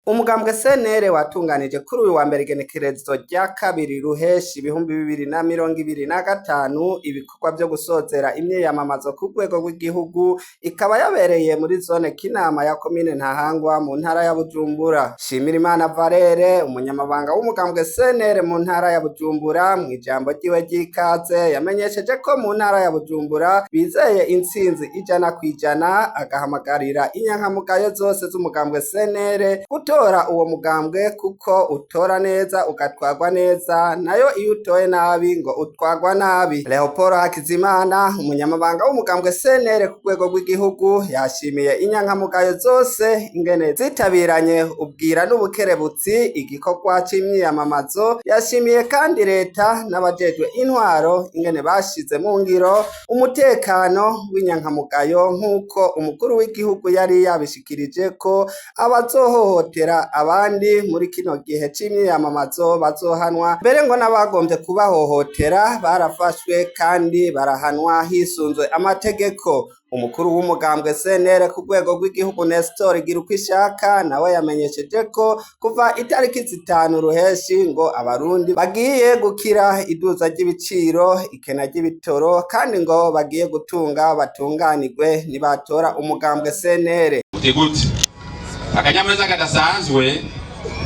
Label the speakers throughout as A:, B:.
A: Umugambwe CNL watunganije kuri uyu wa mbere igenekerezo rya 2 ruheshi 2025 ibikorwa vyo gusozera imyiyamamazo ku rwego rw'igihugu, ikaba yabereye muri zone Kinama ya komine Ntahangwa mu ntara ya Bujumbura. Shimirimana Valere, umunyamabanga w'umugambwe CNL mu ntara ya Bujumbura, mw'ijambo ryiwe ry'ikaze yamenyesheje ko mu ntara ya Bujumbura bizeye intsinzi 100%, agahamagarira inyankamugayo zose z'umugambwe CNL gutora uwo mugambwe kuko utora neza ugatwarwa neza, nayo iyo utoye nabi ngo utwarwa nabi. Leopold Hakizimana, umunyamabanga w'umugambwe CNL ku rwego rw'igihugu, yashimiye inyankamugayo zose ingene zitabiranye ubwira n'ubukerebutsi igikorwa c'imyiyamamazo. Yashimiye kandi leta n'abajejwe intwaro ingene bashize mu ngiro umutekano w'inyankamugayo nk'uko umukuru w'igihugu yari yabishikirije ko abazohohotera abandi muri kino gihe c'imyiyamamazo bazohanwa, mbere ngo n'abagombye kubahohotera barafashwe kandi barahanwa hisunzwe amategeko. Umukuru w'umugambwe CNL ku rwego rw'igihugu, Nestor Girukwishaka, nawe yamenyesheje ko kuva itariki 5 ruheshi ngo abarundi bagiye gukira iduza ry'ibiciro, ikena ry'ibitoro, kandi ngo bagiye gutunga batunganirwe nibatora umugambwe CNL.
B: Gute gute akanyamuneza kadasanzwe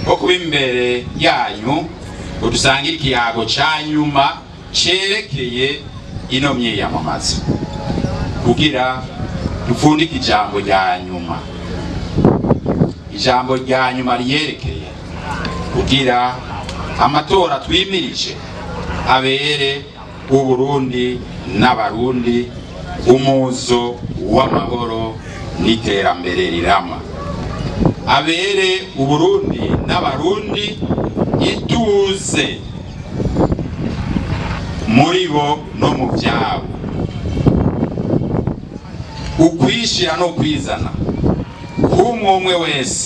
B: ko kuba imbere yanyu ngo dusangire ikiyago ca nyuma cerekeye ino myiyamamazo kugira dupfundike ijambo rya nyuma, ijambo rya nyuma riyerekeye, kugira amatora twimirije abere Uburundi n'Abarundi umuzo w'amahoro n'iterambere rirama, abere Uburundi n'Abarundi ituze muri bo no mu vyabo, ukwishira no kwizana k'umwe umwe wese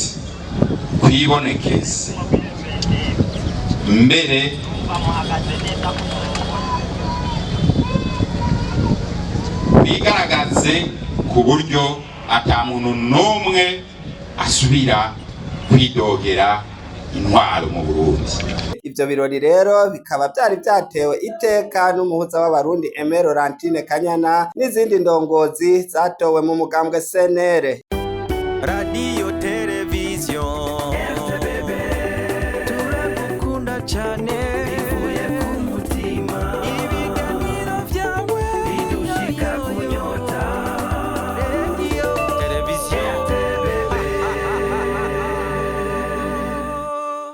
B: kwibonekeze, mbere bigaragaze ku buryo ata muntu n'umwe asubira kwidogera intwaro mu Burundi.
A: Ivyo birori rero bikaba vyari vyatewe iteka n'umuhuza w'Abarundi Aimé Laurentine Kanyana n'izindi ndongozi zatowe mu mugambwe CNL.